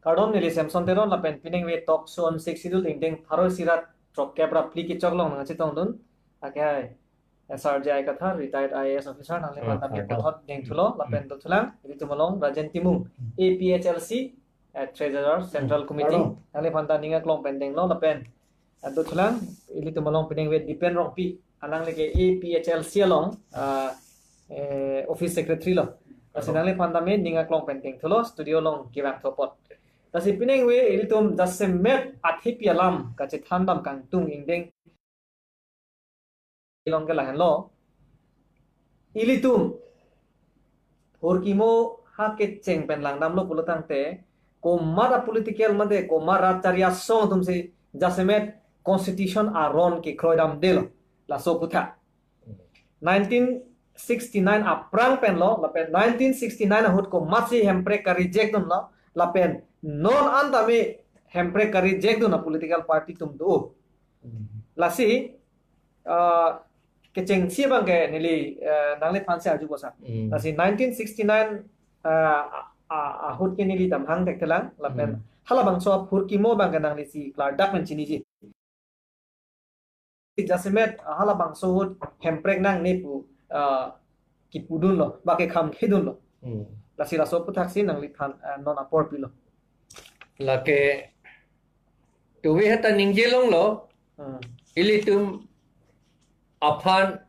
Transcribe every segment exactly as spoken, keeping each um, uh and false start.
Kardom, neli Samson Teron lapen piningve Talk Show on Sixth Schedule ingdeng pharo isi ra throkkep ra phli kechok along nangchetongdun. Akehai S R J I Kathar, retired I A S officer, nangliphan ta, hmm, mepik, kardom, puthot dengthulo, lapen, hmm, dothulang ilitum along Rajen Timung, A P H L C, eh, Treasurer, Central, hmm, Committee, kardom, nangliphan ta ning aklong pen denglo lapen, eh, dothulang ilitum along piningve Dipen Rongpi, alangli ke A P H L C along, ah, eh, Office Secretary lo. Lasi, kardom, nangliphan ta me ning aklong pen dengthulo, studio along kevangthu apot. Lasi piningve ilitum jasemet athepi alam kachethandam kangtung ingdeng along ke lahenlo. Ilitum phurkimo ha kecheng pen langdamlo pulo tangte, komat a-political mate komat rat chari asong atumsi jasemet constitution aron kekroidamdelo. Laso aputhak nineteen sixty-nine aphrang penlo, lapen nineteen sixty-nine ahut komatsi hemprek ka-reject dunlo, lapen non an tame hemprek ka-reject dun a-political party atum do. Hmm. Lasi, ah, kechengsi abang ke neli, eh, nangliphansi arju bosa. Hmm. Lasi nineteen sixty-nine, ah, a, a, ahut ke neli damhang thekthelang, lapen, hmm, halabangso aphurkimo abang ke nanglisi klardak pen chiniji. Jasemet, ah, halabangso ahut hemprek nangne pu, ah, kipudunlo, ba kekhamkhedunlo. Hmm. Lasi laso aphuthaksi nangliphan, ah, non apor pilo. Lake tuve heta ningje longlo, hmm, ilitum aphan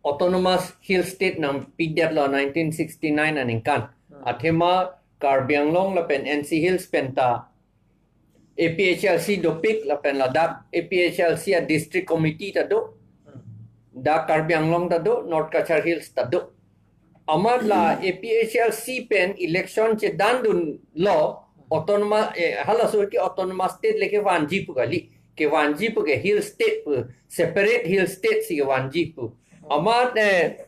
Autonomous Hill State nangpidetlo nineteen sixty-nine aningkan. Hmm. Athema Karbi Anglong lapen N C Hills penta A P H L C dopik lapen ladak A P H L C a-district committee ta do. Hmm. Dak Karbi Anglong ta do, North Cachar Hills ta do. Amat la A P H L C pen election chedandunlo, autonomous, eh, halaso ke autonomous state le kevanji pu kali, kevanji pu ke hill state pu, separate hill state si kevanji pu. Amat, eh,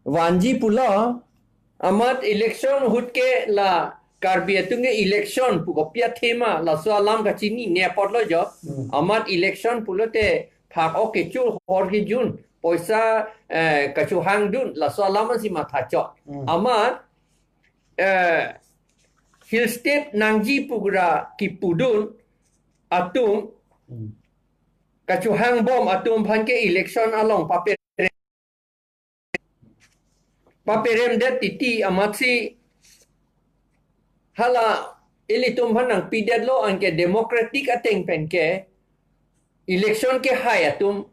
vanji pulo, amat election ahut ke la Karbi atum ke election pu kopi athema, laso alam kachinine apotlo jo. Hmm. Amat election pulote phak-ok kechul, hor kejun, poisa, eh, kachohangdun, laso alam si mathachot. Hmm. Amat, eh, hill state nangji pu ra kipudun atum, hmm, kachohangbom atum aphan ke election along paper paperemdet titi amatsi hala ilitum aphan nangpidetlo, anke democratic ateng pen ke election kehai atum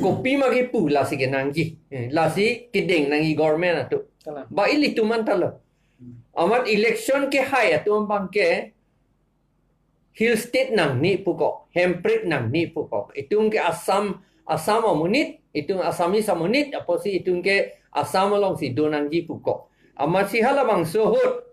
kopima kipu lasi kenangji. Eh, lasi kedeng nangji government atum. Kalang. Ba ilitum an ta lo. Amat election kehai atum abang ke hill state nangne pukok, hemprek nangne pukok. Itum ke Assam, Assam amonit, itum Assamese amonit, apotsi itum ke Assam alongsi donangji pukok. Amatsi halabangso ahut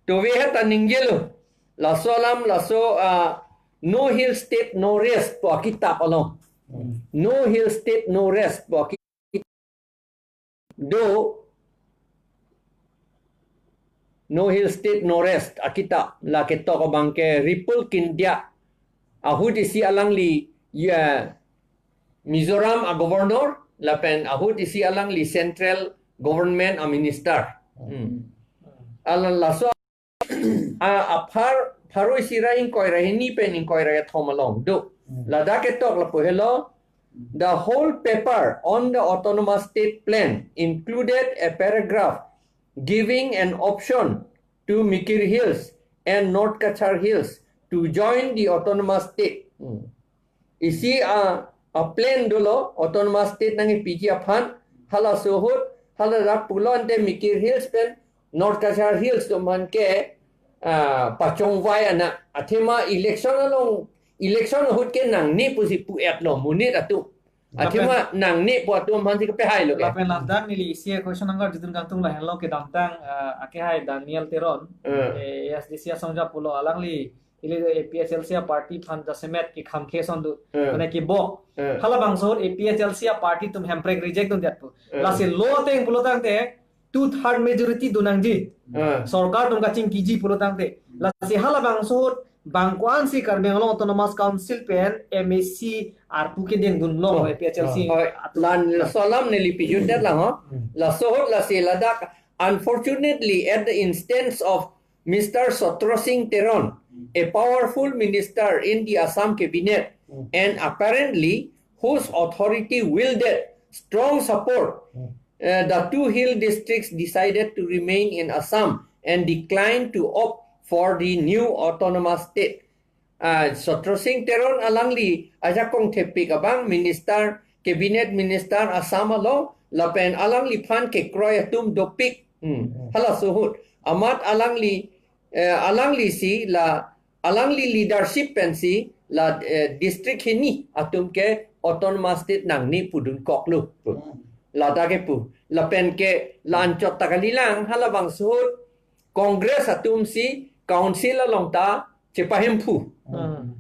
tuve heta ningjelo. Laso alam, laso, ah, no hill state no rest pu akitap along. Hmm. No hill state no rest pu akitap do, No Hill State No Rest akitap, la ketok abang ke Ripple Kintiya, ahut isi alangli, ya, Mizoram a-governor, lapen ahut isi alangli central government a-minister. Hmm. Ala laso a, aphar, pharo isi ra ingkoi ra hini pen ingkoi ra kethom along do. Hmm. Ladak ketok lapu helo, the whole paper on the autonomous state plan included a paragraph giving an option to Mikir Hills and North Cachar Hills to join the autonomous state. Hmm. Isi a, a-plan dolo, autonomous state nangkepiji aphan, halaso ahut, haladak pulo ante Mikir Hills pen North Cachar Hills atum aphan ke, ah, pachongvai ana, athema election along, election ahut ke nangne pusi pu-etlo monit atum. Lapen athema nangne pu atum aphansi kepahailo ke. Lapen ladak neli isi a-question nangkarjudun kangtung lahenlo, kedamtang, ah, akehai Daniel Teron, eh, A S D C asongja pulo, alangli ili A P H L C a-party aphan jasemet kekham keson do, eh, mane kebok. Eh. Halabangso ahut A P H L C a-party atum hemprek reject dundet pu. Eh. Lasi law ateng pulo tangte two third majority donangji. Eh. Sorkar atum kachingkiji pulo tangte. Lasi halabangso ahut bang ko-ansi Karbi Anglong Autonomous Council pen M A C arpu kedengdunlo, oh, A P H L C, oh, atum. Lan laso alam neli pijutdet lang ho. Hmm. Laso ahut lasi ladak, unfortunately, at the instance of Mister Satya Singh Teron, a powerful minister in the Assam cabinet, and apparently whose authority wielded strong support, uh, the two hill districts decided to remain in Assam and declined to opt for the new autonomous state. Ah, Satya Singh Teron alangli ajakong thepik abang minister, cabinet minister Assam along, lapen alangliphan kekroi atum dopik. Hmm. Halaso ahut. Amat alangli, eh, alangli si la, alangli leadership pensi la, eh, district hini atum ke autonomous state nangne pudun koklo. Lata kepu. Lapen ke la anchot ta kalilang, halabangso ahut Congress atum si council along ta chepahemphu. Hmm.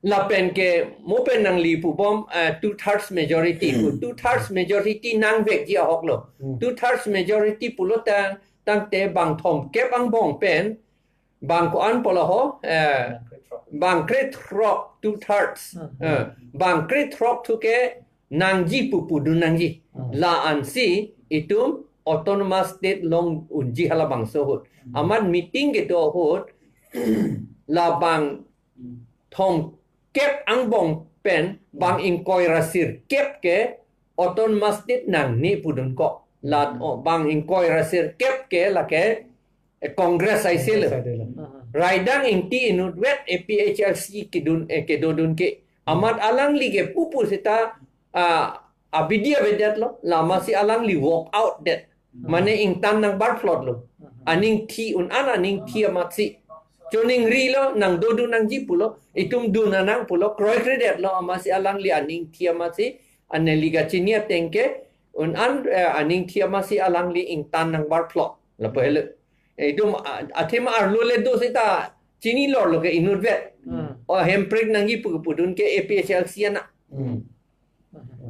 Lapen ke mo pen nangli pubom, eh, two thirds majority pu. Two thirds majority nangvekji ahoklo. Hmm. Two thirds majority pulo tang, tangte bang thomkep angbong pen, bang ko-an pulo ho, eh, bang krethrok, two thirds. Hmm. Eh, bang krethrok thu ke nangji pu pudun nangji. Hmm. La ansi itum autonomous state long unji halabangso ahut. Hmm. Amat meeting kedo ahut, la bang thomkep angbong pen bang ingkoi ra sirkep ke autonomous state nangne pudun kok. La, oh, bang ingkoi ra sirkep ke lake, eh, Congress aisilo. Congress aisilo. Raidang Ingti inutvet A P H L C kedun, eh, kedodun ke. Amat alangli ke pupu seta, ah, abidi avedetlo, lama si alangli walk out det. Mane ingtan nangbar plot lo. Aning thi un-an aning thi amat si. Choningrilo, nangdodun nangji pulo, itum dun anang pulo, kroikredetlo, amat si alangli aning thi amat si, aneli kachini ateng ke, un-an, eh, aning thi amat si alangli ingtan nangbar plot. Lapu helo. Eh, itum, ah, athema arlo le do seta, chini lorlo ke inutvet. Hmm. O hemprek nangji pu pudun ke A P H L C ana. Hmm.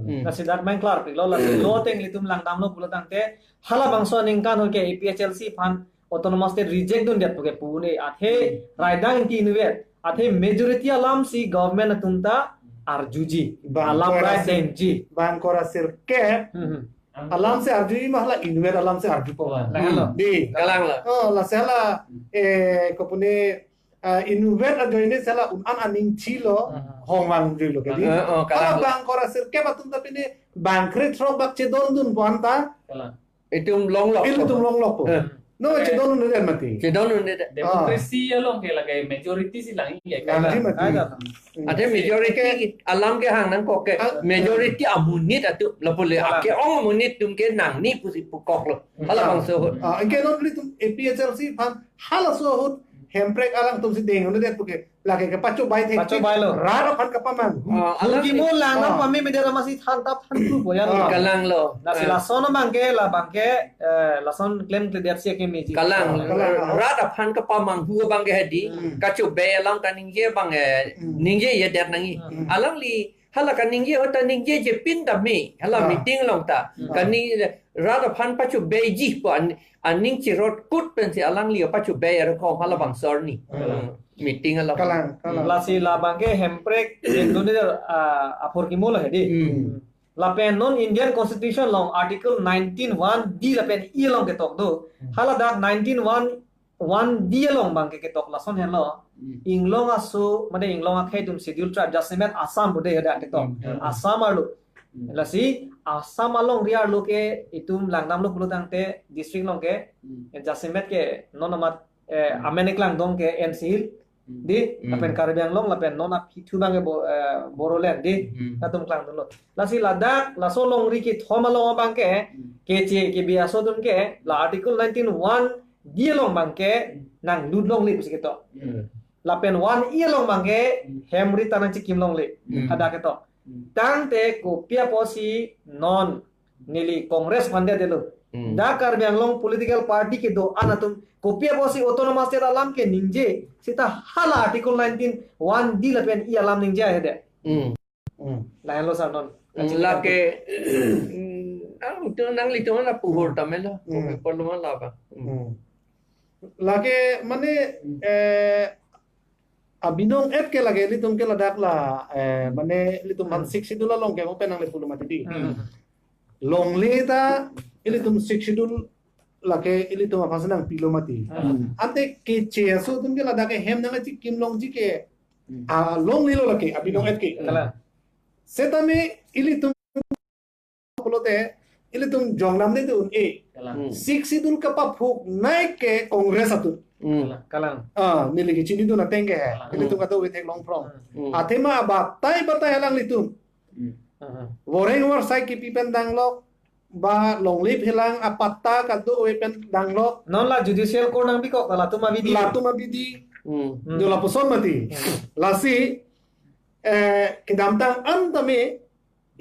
Hmm. Lasi dak main klarpiklo, lasi lo ateng ilitum langdamlo pulo tangte, halabangso aningkan ahut ke A P H L C aphan autonomous state reject dundet pu ke pu un-e, athe Raidang Ingti inutvet, athe majority alam si government atum ta arjuji, bang alam kora rai sir-, denji. Bang kora sirkep, hmm, hmm, alam si arjuji ma hala inutvet alam si arjupo. Lah, lah. Di. Kalanglo. Oh, lasi hala, eh, kopune, ah, inutvet ajoine si hala un-an aning thilo, aha, hongvang juilo ke di. Ah, oh, hala kalang. Bang kora sirkep atum ta pine bang krethrok bak chedondun pon ta. Kalang. Itum longlok. Ilitum longlok po. Eh. No, chedondunde mati. Chedondunde. Democracy along ke lake majority si langji ya. Langji kalang. Mati. Kalang. Hmm. Athe majority alam ke hang nangkok ke, ah, majority amonit atum lapu le, kalang, ake-ong amonit atum ke nangne pusi pukoklo. Hmm. Halabangso ahut. Ah, anke non ilitum A P H L C aphan halaso ahut hemprek alangtum si dengdunde pu ke lake kepachobai thek. Pachobailo. Rat aphan kapamang. Ah, alang Hurkimo ni lang nang, ah, pame media ramasi than ta phan tu boyan, ah, lo. Kalanglo. Lasi, ah, lason abang ke, labang ke, eh, lason klemkledet si ke meji. Kalang. Kalang. Rat aphan kapamanghu abang ke hedi. Hmm. Kachobei alam kaningje abang, eh, hmm, ningje yedet nangji. Hmm. Alangli hala kaningje ahut ta ningjeje pin tame. Hala, ah, meeting along ta. Hmm. Kani rat aphan pachobeiji pu an-, aning chirot kut pensi alangli pachobei arkom halabangso arni. Hmm. Meeting along. Kalang, kalang. Lasi labang ke hemprek, dengdunde, ah, apor kimo lo hedi. Hmm. Lapen non Indian Constitution along Article nineteen one D lapen E along ketok do. Hmm. Haladak nineteen one D along abang ke ketok lason henlo. Hmm. Inglong aso, mane inglong akhei atum Scheduled Tribe, jasemet Assam pude hadak ketok. Hmm. Assam arlo. Hmm. Lasi Assam alongri arlo ke itum langdamlo pulo tangte district along ke, hmm, jasemet ke non amat, eh, amen klangdong ke N C Hills. Hmm. Di, hmm, lapen Karbi Anglong, lapen non aphi thu abang ke Bo-, eh, Bodoland di, hmm, latum klangdunlo. Lasi ladak, laso alongri kethom along abang ke, hmm, keche kebi aso atum ke, la Article nineteen one D along abang ke, hmm, nanglut longle pusi ketok. Hmm. Lapen one E along abang ke, hmm, hemri ta nangchikim longle. Hmm. Hadak ketok. Hmm. Tangte kopi apotsi non neli Congress aphan det detlo. Hmm. Dak Karbi Anglong political party kedo-an atum kopi apotsi autonomous state alam ke ningje, seta hala Article nineteen one D lapen E alam ningje hedi. Hmm. Hmm. Lahenlo sir non. Hmm, lake, hmm, ah, itum nanglitum la puhor, hmm, tame lo. Hmm. Kopi apotlo ma labang. Hmm. Hmm. Lake mane, eh, abinong et ke lake ilitum ke ladak la, eh, mane ilitum man, hmm, Sixth Schedule along ke mo pen nangle pulo mati di. Hmm. Longle ta ilitum Sixth Schedule lake ilitum aphan si nangpilo mati. Hmm. Ante keche aso atum ke ladak ke hem nangchikim longji ke, Hmm. ah, longlelo lake, abinong et ke. Kalang. Setame ilitum pulote, ilitum jongdamde dun-e. Kalang. Hmm. Sixth Schedule kapaphuknei ke Congress atum. Hmm. Kalang. Kalang. Ah, neli kachinidun ateng ke he. Kalang. Ilitum kadokave theklong phrong. Hmm. Athema abatai batai alanglitum. Hmm. Aha. Voreng vorsai kipi pen danglok, ba longle phelang apatta kadokave pen danglok. Non la judicial court nangbikok, latum abidi. Latum abidi. Hmm. Hmm. Jo lapuson mati. Hmm. Lasi, eh, kedamtang an tame,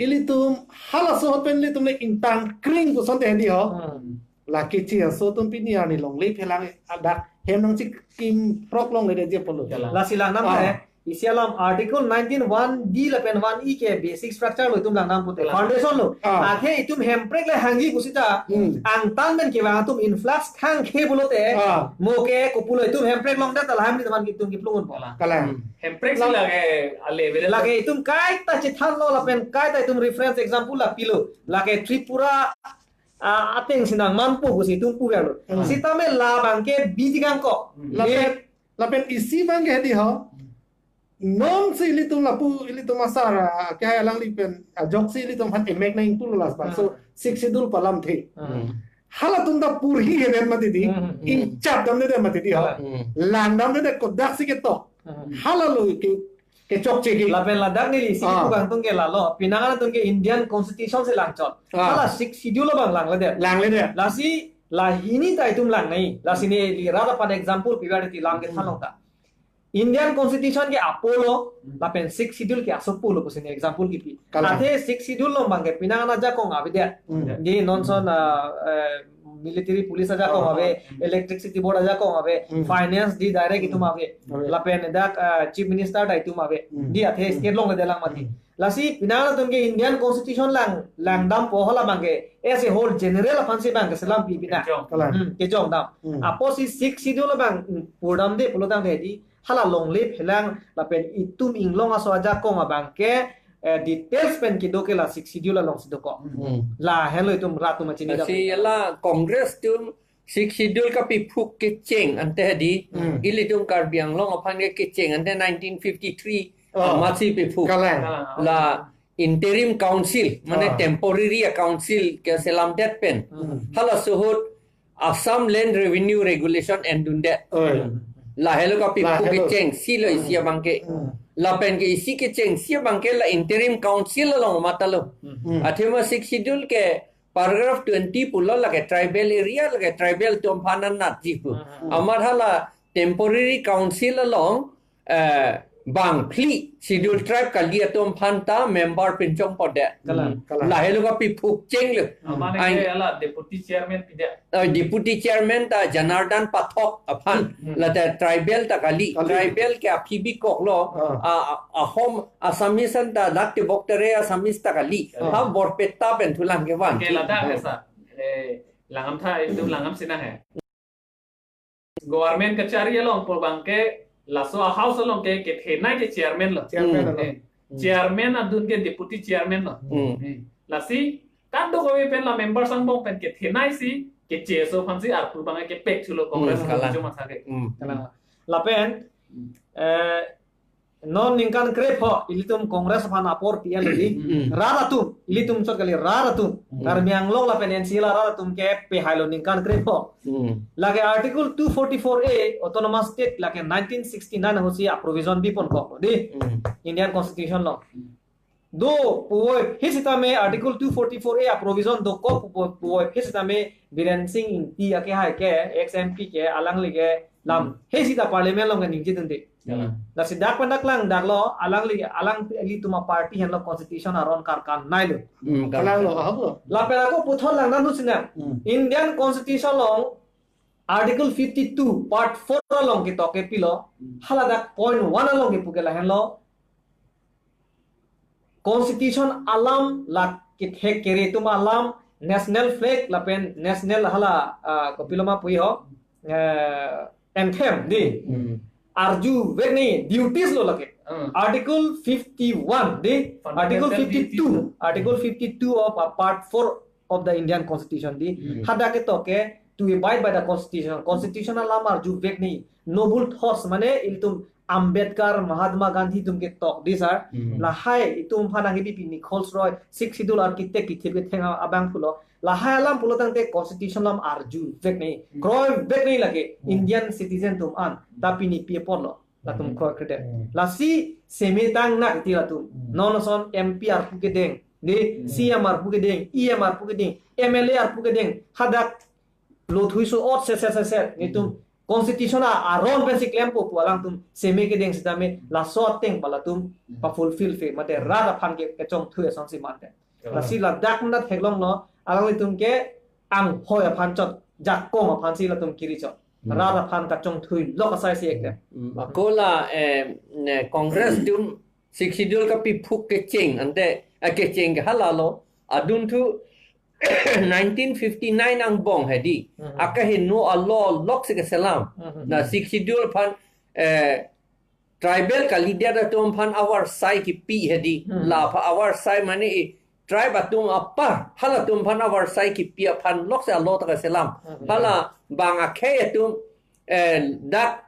ilitum halaso ahut pen ilitum le ingtang kring puson te hedi ho. Hmm. Lake chi aso atum pini arni longle phelang adak hem nangchikim phrok longledet je pulo. Kalang. Lasi langnang Ah. le, isi alam Article nineteen one D lapen one E ke basic structure lo itum langnang pute. Kalang. Foundation lo. Ah. Athe itum hemprek le hangji pusita, Hmm. angtan pen kevang atum influx thangkhe pulote, Ah. mo ke kopulo itum hemprek longdet ta lahai amonit aphan itum kiplung unpo. Kalang. Kalang. Hmm. Hemprek si Lang- lake a level. Lake itum kaita chethanlo lapen kaita itum reference example la pilo. Lake Tripura, ah, ateng si nangmanpo pusi itum puverlo. Hmm. Sitame labang ke bidi kangkok. Hmm. Lapen, lapen isi abang ke hedi ho. Non si ilitum lapu, ilitum asar, ah, ke hai alangli pen, ah, jok si ilitum aphan emek nangpulo las bang. So, Hmm. Sixth Schedule palamthe. Hmm. Halatum ta purhi hedet mati di, Hmm. ingchap damdedet mati di ho. Hmm. Langdamdedet kodak si ketok. Hmm. Hala lo ke, kechokche ke. Lapen ladak neli isi Ah. kangtung ke lalo. Pinangan atum ke Indian Constitution si langchot. Ah. Hala Sixth Schedule abang langledet. Langledet. Lasi lahini ta itum langnei. Lasi neli rat aphan example pivar ti lam ke Hmm. thanlong ta. Indian Constitution ke apolo, Hmm. lapen Sixth Schedule ke asopo lo pusi neli example kipi. Kalang. Athe Sixth Schedule along abang ke pinangan ajakong avedet. Hmm. Di non son, ah, eh, military police ajakong Oh, ave, hmm. electricity board ajakong ave, Hmm. finance di direct itum ave. Ave. Lapen dak, ah, chief minister ta itum ave. Hmm. Di athe Hmm. state along le delang mati. Hmm. Lasi pinangan atum ke Indian Constitution lang, langdampo hala abang ke as a whole general aphan si abang ke selam pi pina. Kejong. Kalang. Hmm, kejongdam. Hmm. Apotsi Sixth Schedule abang, hmm, purdamde pulotangte di hala longle phelang lapen itum inglong aso ajakong abang ke, eh, details pen kedo ke la Sixth Schedule along si dokok. Hmm. Lahenlo itum rat atum achinidam. Lasi la Congress atum Sixth Schedule kapiphuk kecheng ante di, Hmm. ilitum Karbi Anglong aphan ke kecheng ante nineteen fifty-three Oh. amatsi piphuk. Kalang. Kalang. La interim council, mane Ah. temporary council ke selamdet pen. Hmm. Halaso ahut Assam Land Revenue Regulation endundet. Oh, ya. Lahelo kapiphuk Lahelo. kechengsi lo isi Hmm. abang ke. Hmm. Lapen ke isi kechengsi abang ke la interim council along matalo. Hmm. Athema Sixth Schedule ke paragraph twenty pulo lake tribal area lake tribal atum aphan anatji pu. Hmm. Amat hala temporary council along, eh, bangphli Schedule Tribe kali atum aphan ta member pinchongpodet. Kalang. Kalang. Lahelo kapiphuk chenglo. Amane Ang- ke ala deputy chairman pidet. Eh, deputy chairman ta Janardan Pathak aphan. Hmm. Lata tribal ta kali. Kali. Tribal ke aphi bikoklo. Ah. A, a, Ahom Assamese an ta dak tebok tere Assamese ta kali. Ah. Ha Borpeta pen thulang kevan. Ke lata esa. Eh, langam tha itum langam sina he. Government kachari along pu abang ke laso a house along ke kethenei ke chairman lo. Chairman Hmm. lo. Eh, Hmm. chairman adun ke deputy chairman lo. Hmm. Eh, lasi kadokave pen la members angbong pen kethenei si keche aso aphan si arpu abang ke pek chulo Congress Hmm, kalang. Joma thake. Hmm. Kalang. Lapen, Hmm. eh, non ningkan krepho ilitum Congress aphan apor pi-an lo di. Hmm. Rat atum, ilitum chot kali rat atum. Hmm. Karbi Anglong lapen N C la rat atum ke pehailo ningkan krepho. Hmm. Lake Article two forty-four A Autonomous State lake nineteen sixty-nine ahutsi a provision biponkok lo di. Hmm. Indian Constitution along. Do puvoiphit sitame Article two forty-four A a provision dokok puvo-, puvoiphit sitame Biren Singh Ingti ake hai ke ex M P ke alangli ke lam Hmm. he sita parliament along ke ningjidunde. Hmm. Lasi dak pen dak lang daklo, alangli, alanglitum a party henlo constitution aron karkan neilo. Hmm, Kalang lo, ahok lo. Lapen ako puthot langdam dun sinang. Hmm. Indian Constitution along Article fifty-two, Part four along ketok ke pilo, Hmm. haladak point one along kepu ke lahenlo. Constitution alam la kethek kere atum alam, national flag lapen national hala, ah, kopiloma puji ho, eh, anthem di. Hmm. Arjuvek ni duties lo lake. Hmm. Article fifty-one di, Fundamental Article fifty-two, duties. Article fifty-two of, uh, Part four of the Indian Constitution di. Hmm. Hadak ketok ke to abide by the constitution. Constitution alam arjuvek nangji. Noble thoughts mane ilitum Ambedkar, Mahatma Gandhi atum ketok di sir. Hmm. Lahai itum aphan nangkepi pini Rolls Royce, Sixth Schedule architect kithip ketheng abang pulo. Lahai alam pulo tangte constitution alam arjuvek nangji. Hmm. Kroivek nangji lake Hmm. Indian citizen atum an. Ta pini pi apotlo. Latum Hmm. kroikre det. Hmm. Lasi semetang nak ti latum. Hmm. Non ason M P arpu kedeng. Di Hmm. C M arpu kedeng, E M arpu kedeng, M L A arpu kedeng. Hadak lo thui so ot se se se se. Nelitum Hmm. constitution a aron pensi klempo pu alangtum seme kedeng sitame laso ateng pa latum Hmm. pa fulfill fe. Mate rat aphan ke kechongthui asonsi mate. Lasi ladak nat theklonglo, alanglitum ke anghoi aphan chot, jakong aphansi latum kiri chot. Hmm. Rat aphan kachongthui lok asai si ekdem. Hmm. Ako la, eh, ne, Congress atum Sixth Schedule kapiphuk kecheng, ante, eh, kecheng ke halalo, adunthu nineteen fifty-nine angbong hedi. Hmm. Akaheno a-law loksi keselam. Hmm. Na Sixth Schedule aphan, eh, tribal kalidet atum aphan avarsai kipi hedi. Hmm. La aphan avarsai mane i tribe atum apar, halatum aphan avarsai kipi aphan loksi a-law ta keselam. Hmm. Hala bang akhei atum, eh, dak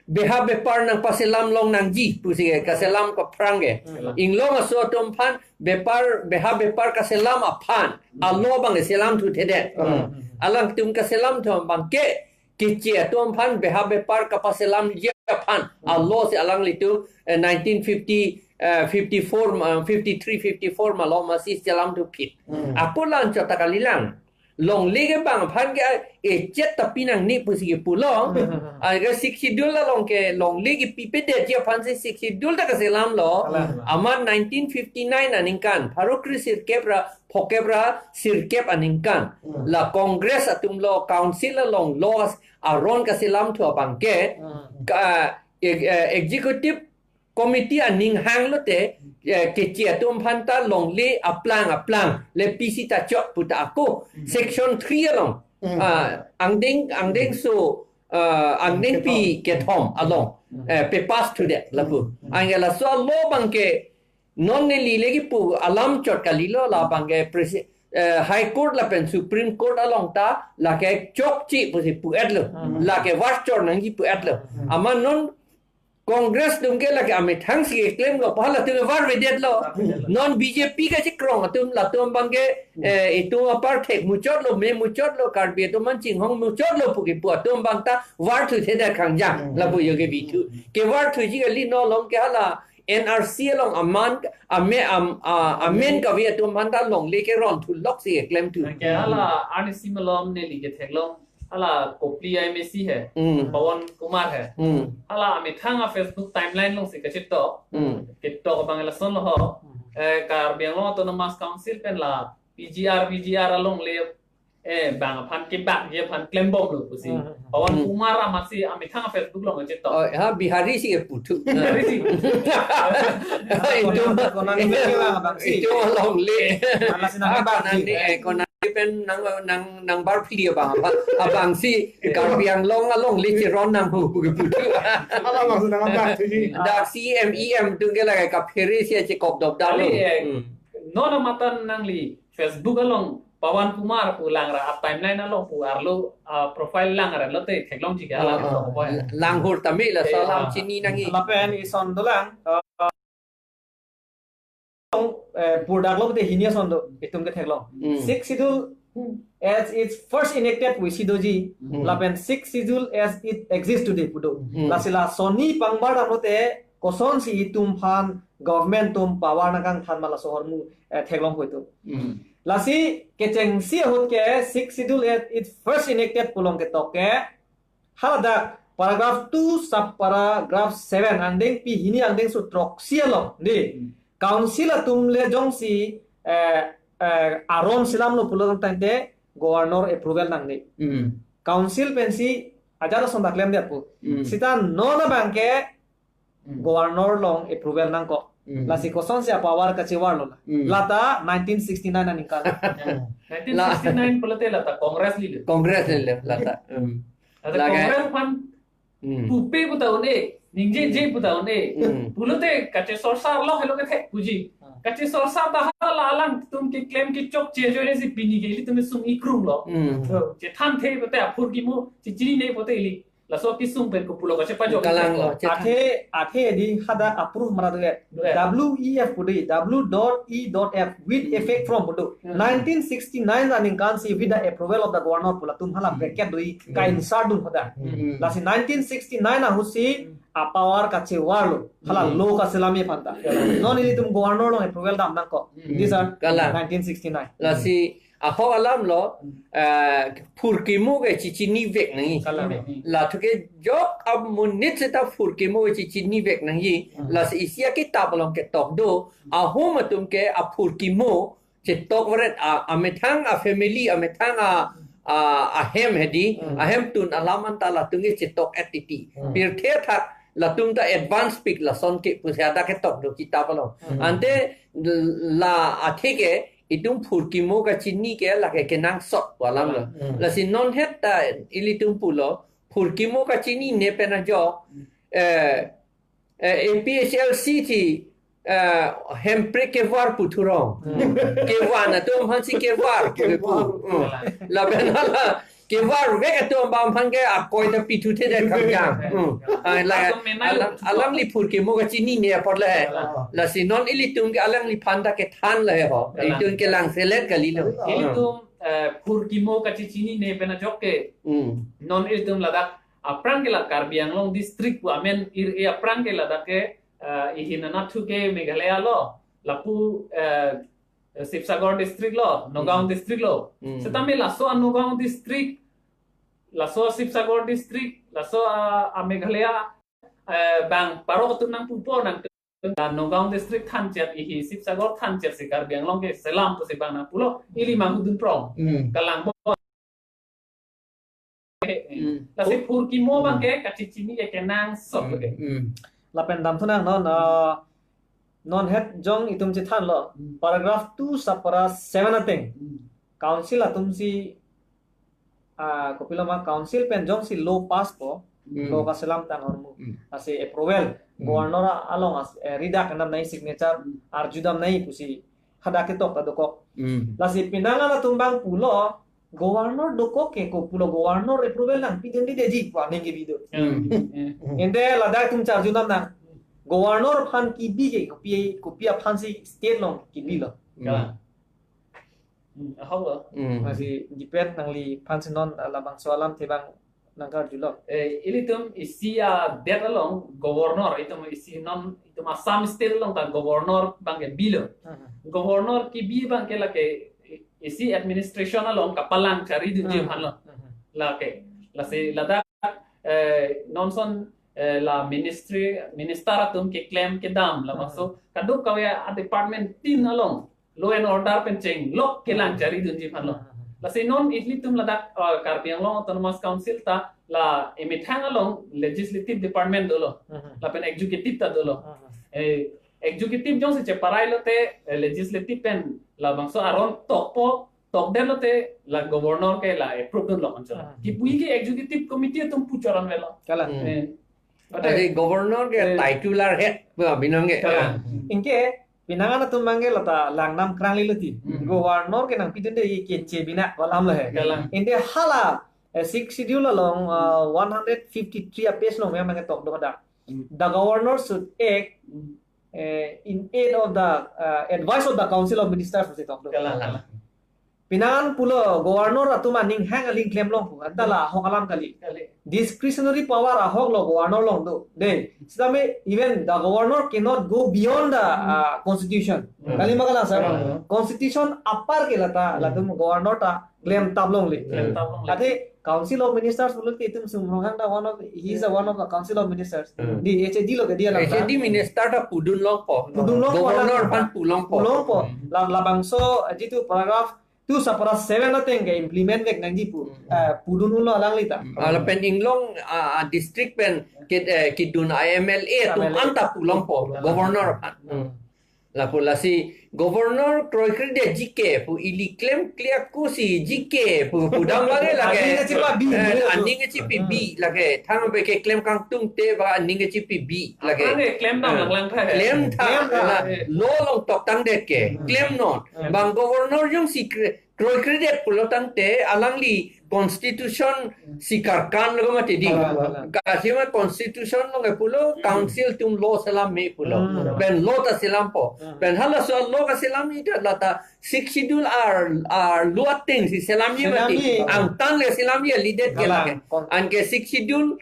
beha bepar nangpaselam long nangji pusi ke, kaselam kaphrang ke. Hmm. Inglong aso atum aphan bepar, beha bepar kaselam aphan a-law bang keselam thuthedet. Hmm. Alangtum kaselamthu abang ke, keche atum aphan beha bepar kapaselamji aphan Hmm. a-law si alanglitum, eh, nineteen fifty, eh, fifty-four, eh, fifty-three, fifty-four malom masi selamthu phit. Hmm. Ako la anchot ta kalilang. Longle ke bang aphan ke, eh, echet ta pi nangne pusi kepulo. Hmm. Anke Sixth Schedule along ke longle kepipedetji aphansi Sixth Schedule ta keselamlo. Alah. Amat nineteen fifty-nine aningkan, pharo kre sirkep ra phokep ra sirkep aningkan. Hmm. La Congress atum lo council along laws aron kaselamthu abang ke, Hmm. ka, eh, eh, executive committee aning hanglote, eh, keche atum aphan ta longle aplang aplang le pisi ta chok pu ta ako. Hmm. Section three along. Hmm. Ah, angdeng, angdeng so, ah, angdeng pi Kethom. kethom along. Hmm. Eh, pe-pass thudet lapu. Hmm. Anke laso a-law abang ke non neli le kipu alam chot kalilo, labang ke presi-, eh, High Court lapen Supreme Court along ta lake chokche pusi pu-etlo. Hmm. Lake varchor nangji pu-etlo. Hmm. Amat non Congress atum ke lake amethang si klemlo, hala atum varvedetlo. Varvedetlo. Non B J P kachekrong atum latum abang ke, Hmm. eh, itum apar thek muchotlo, me muchotlo, Karbi atum aphan chinghong muchotlo pu kipu atum abang ta var thuthedet kangjang. Hmm. Lapu yo ke bithu. Hmm. Kevar thuji kali, non along ke hala N R C along aman, ame, am, a, amen kave atum aphan ta longle keron thu loksi klemthu. Anke hala arnisi malom neli ketheklong, hala Kopili M A C he, Hmm. Pawan Kumar he. Hmm. Hala amethang a-Facebook timeline alongsi kachetok. Hmm. Ketok abang lasonlo ho. Eh, Karbi Anglong Autonomous Council pen la P G R, V G R alongle, eh, bang aphan kebakji aphan klembomlo pusi. Hmm. Pawan Hmm. Kumar amatsi amethang a-Facebook along kachetok. Oh, ha, Bihari si keputhu. Bihari si. Itum, Konani, Konani ke bang, bang si. Itum longle. Mana si nang Ah, bak Konani, si. eh, Konani pen nang, nang, nang bar phli abang, abang, abang si Karbi Anglong alongle cheron nangpo pu keputhu. Hala abang si nang bak si. Dak C M E M atum ke lake kaphere si chekok dopdaplo. Kali, eh, Hmm. non amatan nangli Facebook along Pawan Kumar pu lang ra, a-timeline along pu arlo, ah, profile lang ra lote theklongji ke hala Ah, ah. Ketok po ya. Langhur tame la Eh, salam ah. chini nangji. Lapen ison dolang, eh, eh, purdak lote hini ason do, itum ketheklong. Hmm. Sixth Schedule as it first enacted pusi doji, Hmm. lapen Sixth Schedule as it exists today pu do. Hmm. Lasi la sonni pangbar dam lote kosonsi itum aphan government atum power nangkangthan ma laso ahormu, eh, theklong pu itum. Hmm. Lasi kechengsi ahut ke Sixth Schedule as it first enacted pu along ketok ke, haladak paragraph two sub paragraph seven angdeng pi hini angdeng so throksi along di. Hmm. Council atum le jongsi, eh, eh, aron selamlo pulo tangte governor approval nangne. Hmm. Council pensi ajat ason ta klemdet pu. Hmm. Sita non abang ke Hmm. governor along approval nangkok. Hmm. Lasi kosonsi a-power kachevarlo la. Hmm. Lata nineteen sixty-nine aningkan. Nineteen sixty-nine pulote lata Congress lilo. Congress lilo lata. Hmm. Lata Lake Congress aphan Hmm. pupe puta un-e. Ningjeje puta on-e. Hmm. Pulote kachesorsar lo helo kethe puji. Hmm. Kachesorsar ta hala alangtum keklem kechokche ajoine si pini ke ilitum sung ikrung lo. Hmm. So, chethanthe pote aphurkimo, chechinine pote ili. Laso kesung pen kopulo kachepajok. Kalang lo, chethan. Athe, athe di hadak approve mara do-et. Do-et. W E F pu di, W dot E dot F with Hmm. effect from pu do. Hmm. Nineteen sixty-nine aningkan si with the approval of the governor pu latum hala Hmm. bracket do-i Hmm. ka-insert dun hadak. Hmm. Lasi nineteen sixty-nine ahutsi apower kachevarlo. Hala Hmm. law kaselamji aphanta. Hmm. Non ilitum governor along approval dam nangkok. Hmm. This are Kalang. nineteen sixty-nine. Lasi ahok alam lo, Hmm. eh, phurkimo ke chechinivek nangji. Kalang. Lathu ke jok amonit seta phurkimo ke chechinivek nangji. Hmm. Lasi isi akitap along ketok do, ahum atum ke aphurkimo chetok varet a, amethang a family, amethang a, a, ahem hedi, Hmm. ahemtun alam anta latum ke chetok-et titi. Hmm. Pirthe thak latum ta advance pik lason ke pusi hadak ketok do kitap along. Hmm. Ante la athe ke itum phurkimo kachini ke lake kenangsot pu alam lo. Hmm. Lasi non het ta ilitum pulo, phurkimo kachinine pen ajok, Hmm. eh, eh, A P H L C ti, eh, Hemprek kevar pu thurong. Hmm. Kevan atum aphansi kevar pu kepu. Kevar. Hmm. Lapen hala kevarvek atum abang aphan ke akoi ta pithuthedet kang jang. Hmm. Ah, la, Latum menang alang, alang li phurkimo kachinine apot le. Kalang. Lasi non ilitum ke alangliphan ta kethan le ho. Kalang. Ilitum kelangselet kali lo. Ilitum, eh, phurkimo kachechinine pen ajok ke. Hmm. Non ilitum ladak aphrang ke la Karbi Anglong district pu amen ir-e aphrang ke ladak ke, eh, ihin anatthu ke Meghalaya lo, lapu, eh, Sibsagar district lo, Nagaon Hmm. district lo. Hmm. Setame laso a-Nagaon district, laso Sibsagar district, laso a, a-Meghalaya, eh, bang parok atum nangpupo nang, la Nagaon district thanchot, ihi Sibsagar thanchot si Karbi Anglong keselam pusi bang nangpulo, ili manghu dunprong. Hmm. Kalang bo. Hmm. Lasi phurkimo abang ke kachechini ke kenangsot Hmm. ke. Hmm. Lapen damthunang non, ah, non het jong itum chethanlo. Hmm. Paragraph two subpara seven ateng. Hmm. Council atumsi, ah, kopilo ma council pen jongsi law passpo, Hmm. law kaselam tang ahormu. Hmm. Lasi approval. Hmm. Governor along as, eh, ridam nangji signature, Hmm. arjudam nangji pusi hadak ketok ta dokok. Hmm. Lasi penang an atum abang pulo, governor dokok ke kopulo governor approval nangpidundedeji pu aning kebi do. Hmm. Hmm. Ante ladak atum charjunam nang. Governor aphan kebi ke kopi, kopi aphansi state along kebilo. Hmm. Kalang. Hmm, ahok lo. Hmm. Lasi depend nangliphansi non, ah, labangso alamthe abang nangkarjulo. Eh, ilitum isi adet along governor, itum isi non, itum Assam state along ta governor abang ke bilo. Hmm. Governor kebi abang ke lake isi administration along kapalang charidunji Hmm. aphan lo. Hmm. Lake. Lasi ladak, eh, non ason, eh, la ministry, minister atum keklem kedam labangso. Hmm. Kadokave a-department tin along law and order pen chenglok kelang charidunji aphan lo. Hmm. Lasi non ilitum ladak, uh, Karbi Anglong Autonomous Council ta la emethang along legislative department dolo. Hmm. Lapen executive ta dolo. Hmm. Eh, executive jongsi cheparai lote, eh, legislative pen labangso aron tokpo, tokdet lote la governor ke la approve dunlo anchot. Hmm. Kipu ke executive committee atum pu choron avelo. Kalang. Hmm. Eh, Ate, Ate governor ke eh, titular head, ba, binong ke. Kalang. Anke, penang an atum abang ke lata langdam krang lilo ti. Hmm. Governor ke nangpidunde ke keche bina pu alam lo he. Kalang. Ante hala, eh, Sixth Schedule along, uh, one hundred fifty-three a-page along abang ke tok do hadak. Hmm. The governor should act, Hmm. eh, in aid of the, uh, advice of the Council of Ministers pusi tok do. Kalang, kalang. Penang an pulo governor atum aning hang aling klem longpo, anta la ahok alam kali. Kali. Discretionary power ahok lo governor along do. De, setame even the governor cannot go beyond the, Hmm. uh, constitution. Hmm. Kali ma kalang sir? Hmm. Constitution apar ke lata, Hmm. latum governor ta klemtap longle. Klemtap longle. Ate Council of Ministers pulote itum sumrong hang ta one of, he is a one of the Council of Ministers. Hmm. Di H A D lo ke dia lang ta. H A D minister ta pudun longpo. Pudun longpo Governor lang. Aphan pu longpo. Pu longpo. Hmm. La, labangso, eh, jitu paragraph two subpara seven ateng ke implement vek nangji pu. Hmm. Eh, pudun unlo alangli ta. Hmm. Ah, lapen inglong, ah, ah, district pen ke, eh, kedun a-M L A atum M L A. Anta pu longpo. Hmm. Governor aphan. Hmm. Lapu lasi governor kroikredetji ke pu ili klemkle ako si ji ke pu pudam lage lake. Aning kachipabi. Eh, aning kachipabi lake. Thang abangke klem kangtung te ba aning kachipabi lake. Apange klem dam langlang tha. Klem tha. Klem tha. La, law along toktangdet ke. Hmm. Klem non. Hmm. Bang governor jongsi kre-, kroikredet pulo tangte alangli constitution si karkan lo mati di. Kalang, kalang. Kasima constitution along ke pulo, hmm, council atum law selam me pulo. Hmm. Pen law ta selampo. Hmm. Pen halaso law kaselam me ta lata Sixth Schedule ar, ar law ateng si selam me mati. Selam me. Angtan le selam me ledet ke lake. Kalang. Anke Sixth Schedule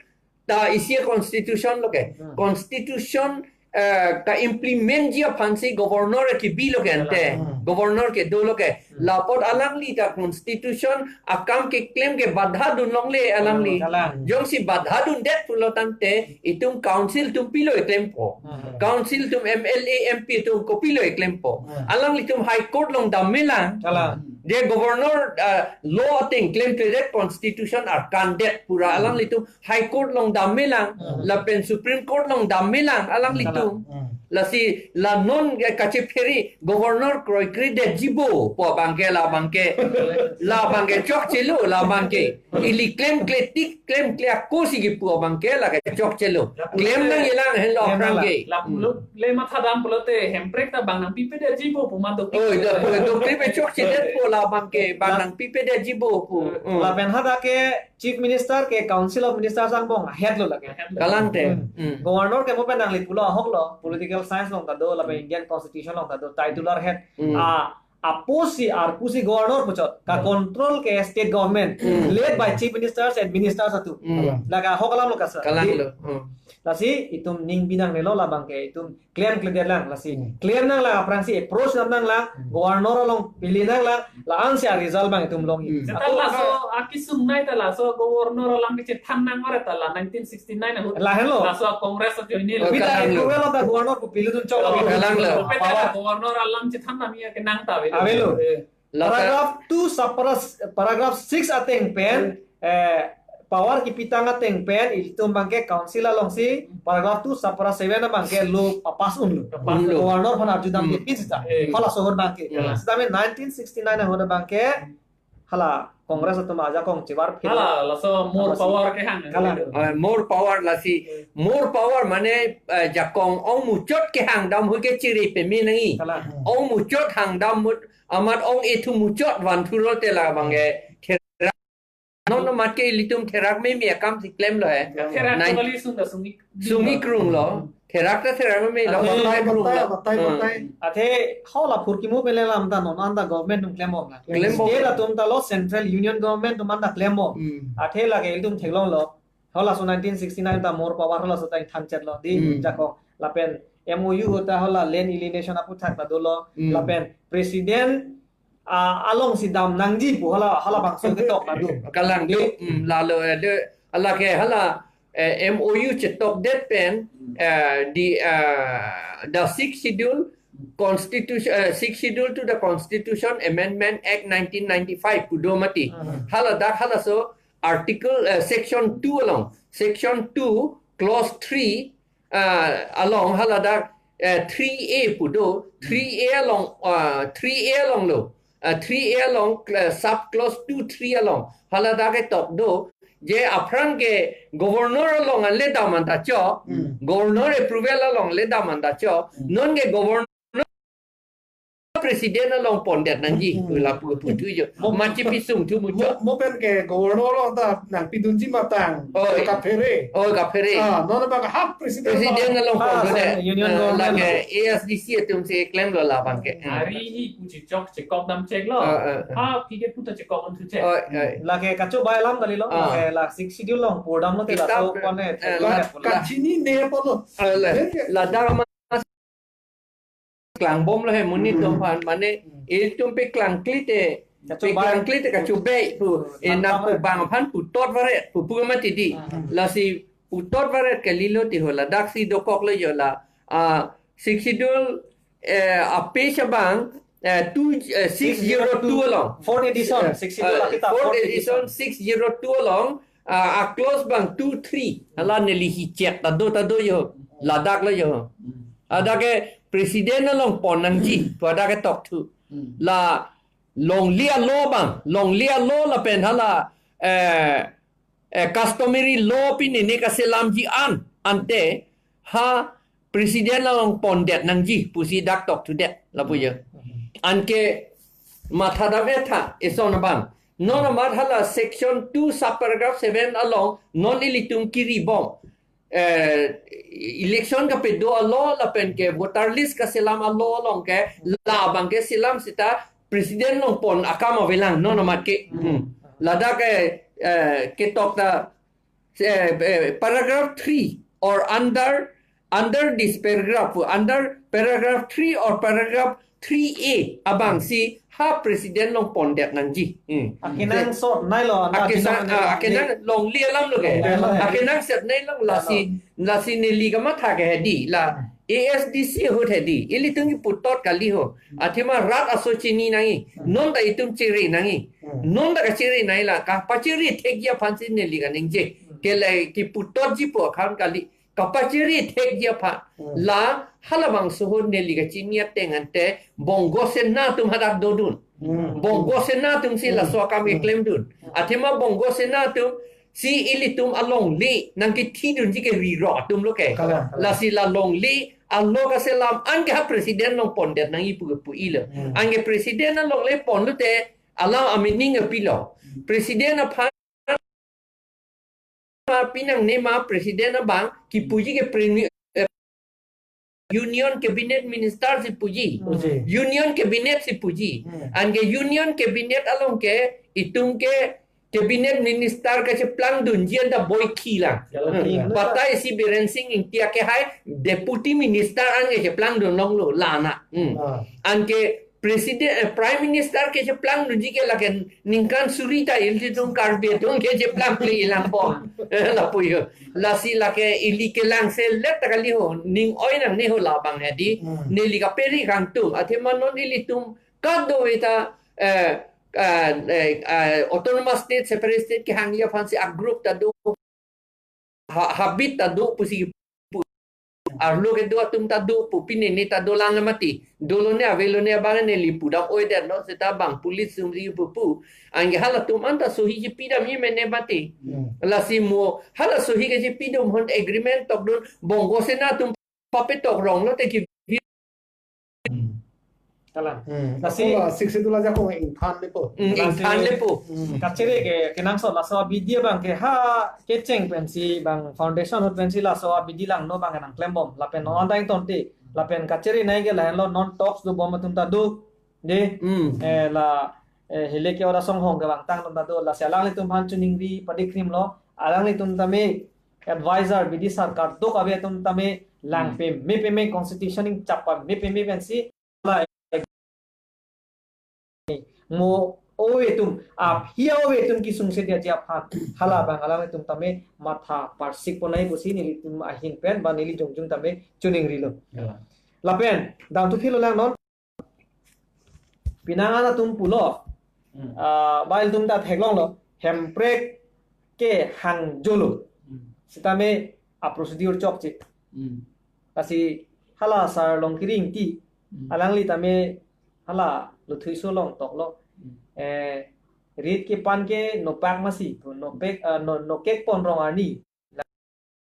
ta isi constitution lo ke. Hmm. Constitution, eh, ka-implementji aphansi governor kebi lo ke ante. Hmm. Governor kedo lo ke. Hmm. Lapot alangli ta constitution akam keklem ke badha dun longle alangli. Hmm, kalang. Jongsi badha dundet pulo tangte itum council atum pilo klempo. Hmm. Council atum M L A, M P atum kopilo klempo. Hmm. Alanglitum High Court along dam me lang. Kalang. Je governor, eh, law ateng klemkledet constitution arkandet pura, hmm, alanglitum High Court along dam me lang, hmm, lapen Supreme Court along dam me lang alanglitum. Hmm. Lasi la non ke kachephere governor kroikredetji bo pu abangke labangke. Labangke chokchelo labangke. Ili klemkle tik klemkle ako si kepu abangke lake chokchelo. Klem nangji lang henlo aphrang ke. Lapu lo le mathadam pulote Hemprek ta bang nangpipedetji bo pu ma dokri. Oh, ida pu dokri pe chokchedet pu labangke bang nangpipedetji bo pu. Hmm. Lapen hadak ke Chief Minister ke Council of Ministers angbong ahead lo lake. Kalang te. Hmm. Hmm. Governor ke mo pen nangli pulo ahok lo, political science along ta do, lapen Indian Constitution along ta do, titular head. Hmm. A, apotsi arpusi governor puchot, ka, hmm, control ke state government, hmm, led by Chief Ministers and Ministers atum. Hmm. Lake ahok alam lo kasa. Kalang lo. Hmm. Lasi itum ning binong nelo labangke itum klemkledet lang lasi. Hmm. Klem nang lang aphrangsi approach nam nang lang, hmm, governor along pili nang lang, la-ansi a-result bang itum long. Hmm. Seta laso akisung nai ta laso governor alam kechethan nang ore ta la nineteen sixty-nine ahut. Lahenlo. Laso Congress ajoine lo. Oh, pita kalang lo. Approval of the governor pu piludun chok. Oh, kalang lo. Pita governor alam chethan nang ya kenang ta avelo. Avelo. Eh. Lata paragraph two, subpara-, paragraph six ateng pen, eh, power kipitang ateng pen, ilitum abangke council alongsi, paragraph two, subpara seven abangke law papass unlo. Papass unlo. Governor aphan arjudam, hmm, pin sita. Eh. Halaso ahut abangke. Hmm. Sita me nineteen sixty-nine ahut abangke, hala Congress atum ajakong chevar phil. Hala, laso more power kehang. Hala. Eh, more power lasi, more power mane, eh, jakong ong muchot kehang dam ahut ke chiri peme nangji. Hala. Ong muchot hang dam ahut amat ong ethu muchot van thuro te labangke therak. Non non mat ke ilitum therak meme akam si klemlo he. Therak nai kali sunda sung-ik. Sung-ik rung lo. Therak ta therak meme lo. Batai, batai, batai, hmm, batai. Athe halapu kimu pele lam ta non anta government atum klembom la. Klembom. State atum ta lo central union government atum anta klembom. Hmm. Athe lake ilitum theklonglo. Halaso nineteen sixty-nine ta more power halaso ta ingthan chetlo di, hmm, jakong. Lapen M O U ahut ta hala land alienation aputhak ta dolo. Hmm. Lapen president, ah, alongsi dam nangji pu hala, halabangso ketok ta do. Kalang do. Hmm, lalo, eh, de, lake hala, eh, M O U chetokdet pen, eh, di, eh, the sixth schedule constitution, eh, sixth schedule to the Constitution Amendment Act nineteen ninety-five pu do mati. Hmm. Haladak halaso article, eh, section two along, section two, clause three, ah, along haladak, eh, three A pu do, three A along, ah, three A along lo, ah, three A along, eh, sub clause two three along, haladak ketok do, je aphrang ke governor along ale dam anta chok, hmm, governor approval along le dam anta chok, hmm, non ke governor president along pondet nangji, hmm, lapu puthu jo. Mo-, machi pisung thu mucho. Mo, mo pen ke governor along ta nangpidunji matang. Oi. Kaphere. Oi, kaphere. Ah, non abang half president. President along, ah, pondet. Union, eh, government. Lake A S D C atum si klemlo labangke. Hmm. Ari hi pu chechok chekok dam cheklo. Ah, ah, ah. Ha, phi ke pu ta chekok unthu chek. Oi, oi. Lake kachobai alam kalilo. Ah. Lake la sixth schedule along pur damlo te la. Kitab, so kone, eh, thek la, kone, la. Kachini ne polo. Ah, la. Lake la dam klangbomlo he monit atum aphan, mane, hmm, ilitum pe klangkli te, kachobai, pe klangkli te kachobai pu, hmm, eh, nangpo bang aphan putot varet pu pu mati di. Hmm. Lasi putot varet kalilo ti ho ladak si dokoklo jo la, ah, sixth schedule, eh, a-page abang, eh, two, eh, six zero two along. Fourth edition, eh, sixth schedule, eh, kita fourth edition, fourth edition, six zero two along, ah, a-clause abang two three. Hala neli hi chek ta do ta do jo. Ladak lo jo. Hmm. Hadak ke president along pon nangji, pu hadak ke tokthu. Hmm. La longle alo abang, longle alo lapen hala, eh, eh, customary law pi nene kaselamji an, ante ha president along pondet nangji pusi dak tokthudet lapu jo. Anke mathadam etha eson abang. Non amat hala section two subparagraph seven along non ilitum kiribom, eh, election kapedo alo lapen ke voter list kaselam alo along ke labang ke selam seta president along pon akam avelang non amat ke. Hmm. Ladak ke, eh, ketok ta, eh, eh, paragraph three or under, under this paragraph, under paragraph three or paragraph three A abang si ha president along pondet nangji. Hmm. Akenangsot nei lo, na akenang, binong ah, akenangsot nei lo ke. Longle alam lo ke. Longle alam. Akenangsot nei lo, lasi, lasi neli kamatha ke hedi la A S D C ahut hedi. Ilitum kipu tot kali ho. Athema rat aso chini nangji. Non ta itum chere nangji. Non ta kachere nangji la, kapachere thekji aphan si neli kaningje. Ke le kipu totji pu akam kali. Kapachere thekji aphan. Hmm. La halabangso ahut neli kachini ateng ante Bongo Sena atum hadak dodun. Hmm. Bongo Sena atum si laso akam keklemdun. Athema Bongo Sena atum si ilitum alongle nangkethidunji ke rirok atum lo ke. Kalang, kalang. Lasi la longle alo kaselam anke ha president along pondet nangji pu kepu-i lo. Hmm. Anke president alongle pon lote alam amening apilo. President aphan ma pinangne ma president abang kipuji ke premi-, eh, Union Cabinet Minister si puji. Puji. Union Cabinet si puji. Hmm. Anke Union Cabinet along ke itum ke Cabinet Minister kacheplangdunji anta boikhi lang. Ya, hmm, okay. Batai si Biren Singh Ingti ke hai Deputy Minister an kacheplangdun longlo lana. Hmm. Ah. Anke President, eh, Prime Minister kacheplangdunji ke lake ningkan suri ta ilitum Karbi atum kacheplang kle ilang pon. Eh, lapu jo. Lasi lake ili kelangselet ta kali ho, ning oi nangne ho labang hedi. Hmm. Neli kaperi kangtung. Athema non ilitum kadokave ta, eh, eh, eh, eh, autonomous state, separate state kehangji aphan si a group ta do. Ha-, habit ta do pusi pu. Arlo kedo atum ta do pu, pine ne ta dolang mati. Dolone avelone abang neli pudam oidet lo, seta bang police sumri pupu. Anke halatum anta sohi chepidamji mene mati. Hmm. Lasi mo, hala sohi kachepidun ahut agreement tokdun Bongo Sena atum papetok rong lote ki. Hmm. Kalang. Hmm. Lasi ako la sixth schedule ajakong ingthan lepo. Hmm, lasi ingthan lepo. Hmm. Kachere ke, kenangsot laso abidi abang ke ha kecheng pensi bang foundation ahut pensi laso abidi langno abang nangklembom. Lapen non anta ingtonte. Lapen kachere nai ke lahenlo non talks dobom atum ta do. Dei. Hmm. Eh, la, eh, hele ke ora songhong kevangtang atum ta do. Lasi alanglitum aphan choningri padikrimlo. Alanglitum tame advisor bidi sarkar dok ave atum tame lang, hmm, peme peme constitution ning chapa me peme pensi la mo ove atum ap hia ove atum kisungse dia dia aphan hala abang alanglitum tame matha parsik ponai pusi nelitum ahin pen ba neli jongjung tame choningrilo. Ya. Lapen dam tu philo lang non. Pinang an atum pulo. Hmm. Ah, ba ilitum ta theklonglo. Hemprek ke hangjolo. Hmm. Sitame a procedure chokche. Hmm. Lasi hala sar Longkiri Ingti. Hmm. Alangli tame hala Luthoi Solong toklo. Hmm. Eh, rit kepan ke nopak masi, nopek, ah, no, nokek pon rong arni.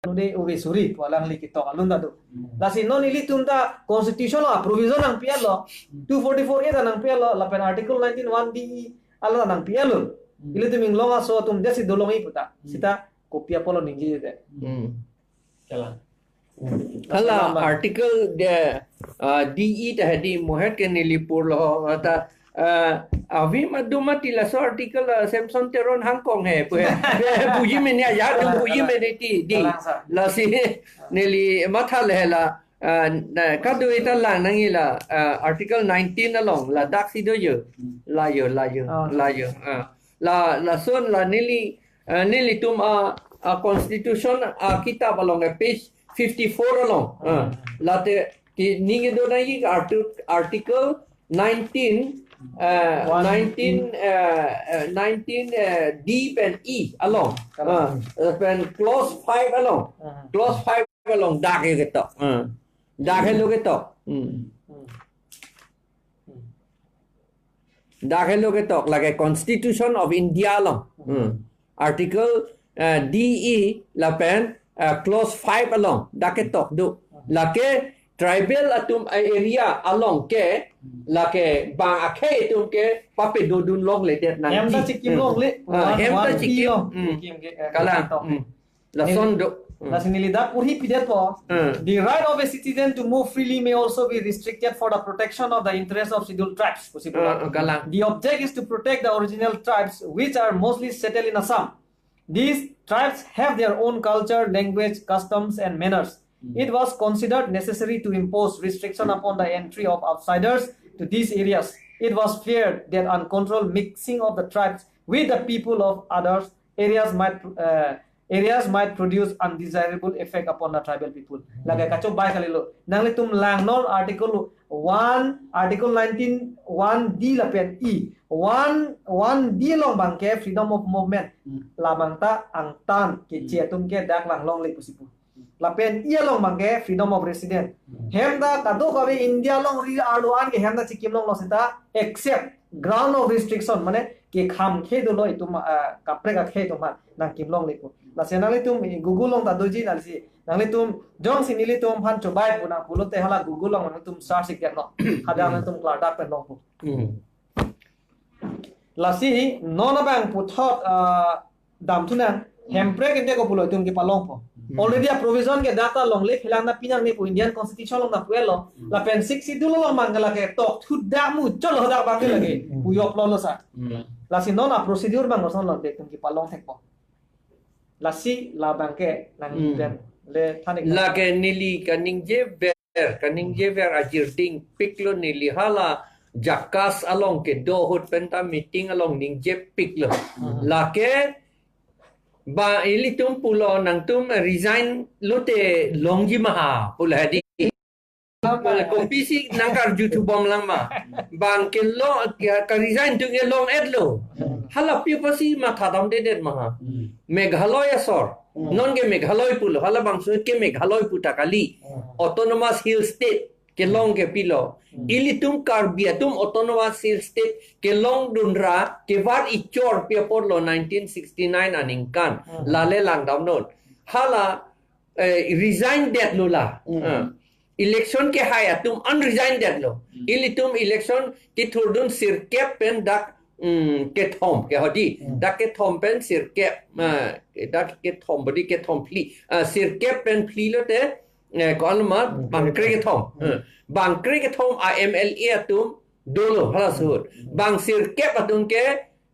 Nude ove suri pu alangli ketok alun ta do. Hmm. Lasi non ilitum ta constitution lo provision nangpi-etlo. Hmm. Two forty-four A ta nangpi-etlo, lapen article nineteen one D E ala ta nangpi-etlo. Hmm. Ilitum inglong aso atum desi dolongji puta. Hmm. Seta kopi apotlo ningjeje te. Hmm. Kalang. Hala article de, ah, D E ta hedi mohet ke neli purlo ta, ah, avi madu mati laso article, ah, Samson Teron hangkong he pu he. Puji mene ya dum puji mene ti di. Kalang, sir. Lasi neli matha le la, ah, na, kadokave ta lang nangji la, ah, article nineteen along ladak si do jo. Hmm. La jo, la jo, ah, la jo. Ah. La, lason la neli, ah, nelitum a, a constitution a kitab along a page fifty-four along. Ah, late ki ning do nangji arti-, article nineteen, ah, one. Nineteen, ah, ah, nineteen, ah, D pen E along. Kalang. Ah, pen clause five along. Ah. Clause five along dak ke ketok. Ah. Dak helo ketok. Hmm. Dak helo ketok lake Constitution of India along. Hmm. Article, eh, D E lapen, eh, clause five along dak ketok do. Lake tribal atum, eh, area along ke lake bang akhei atum ke papedo dun longledet nang. Hem ta chikim longle. Ah, hem ta one D chikim. Along. Hmm. Chikim ke, eh, kalang. Ketok. Hmm. Lason do. Hmm. Lasi neli dak purhi pidetpo. Hmm. The right of a citizen to move freely may also be restricted for the protection of the interests of scheduled tribes. Pusi pulo. Hmm, hmm, kalang. The object is to protect the original tribes, which are mostly settled in Assam. These tribes have their own culture, language, customs, and manners. Hmm. It was considered necessary to impose restriction upon the entry of outsiders to these areas. It was feared that uncontrolled mixing of the tribes with the people of others areas might, uh, areas might produce undesirable effect upon the tribal people. Hmm. Lake kachobai kalilo. Nanglitum lang non article one, article nineteen, one D lapen E. One, one D along abang ke freedom of movement. Hmm. Labang ta angtan ke Hmm. chi atum ke dak lang longle pusi pu. Lapen E along abang ke freedom of residence. Hmm. Hem ta kadokave India alongri arlo an ke hem ta chikim longlo seta except ground of restriction, mane kekham akhei dolo itum, ah, kaprek akhei atum aphan nangkim longle pu. Lasi nanglitum Google along ta doji, lasi nanglitum jongsi nelitum aphan chobai pu nang pulote hala Google along nanglitum search ikdet lo. Hadak Hmm. nanglitum klardak pen longpo. Hmm. Lasi non abang puthot, ah, damthunan, hemprek ente ko pulo itum kepalongpo. Hmm. Already a provision ke dak ta longle, phelang ta pinangne pu Indian Constitution along ta pu-etlo. Hmm. Lapen Sixth Schedule along abang ke lake tok thu dak muchot lo dak abang ke lake Hmm. pu-etlo lo sa. Hmm. Lasi non a procedure abang koson lo de itum kepalong thekpo. Lasi labang ke nang Hmm. den le thanik. Lake neli kaningje ver, kaningje ver ajirding piklo neli hala JACAS along kedo ahut pen ta meeting along ningje piklo. Hmm. Lake ba ilitum pulo nangtum resign lote longji ma ha pulo hadi. Kopisi nangkarju thubom lang ma. Bang kelo ka resign atum ke long-etlo. Hala pi apotsi matha damdedet ma ha. Hmm. Meghalaya asor. Hmm. Non ke Meghalaya pulo. Halabangso ke Meghalaya pu ta kali. Hmm. Autonomous Hill State kelong ke pilo. Hmm. Ilitum Karbi atum Autonomous Hill State kelongdun ra kevar ichor pi apotlo nineteen sixty-nine aningkan. Hmm. Lale langdamnon. Hala, eh, resign detlo la. Hmm. Eh. Election kehai atum an resign detlo. Hmm. Ilitum election kethurdun sirkep pen dak, mm, kethom ke hodi. Hmm. Dak kethom pen sirkep, eh, dak kethom bodi kethom phli. Ah, sirkep pen phli lote, eh, ko-an lo ma, Hmm. bang krekethom. Hmm. Eh, bang krekethom a M L A atum dolo halaso ahut. Hmm. Bang sirkep atum ke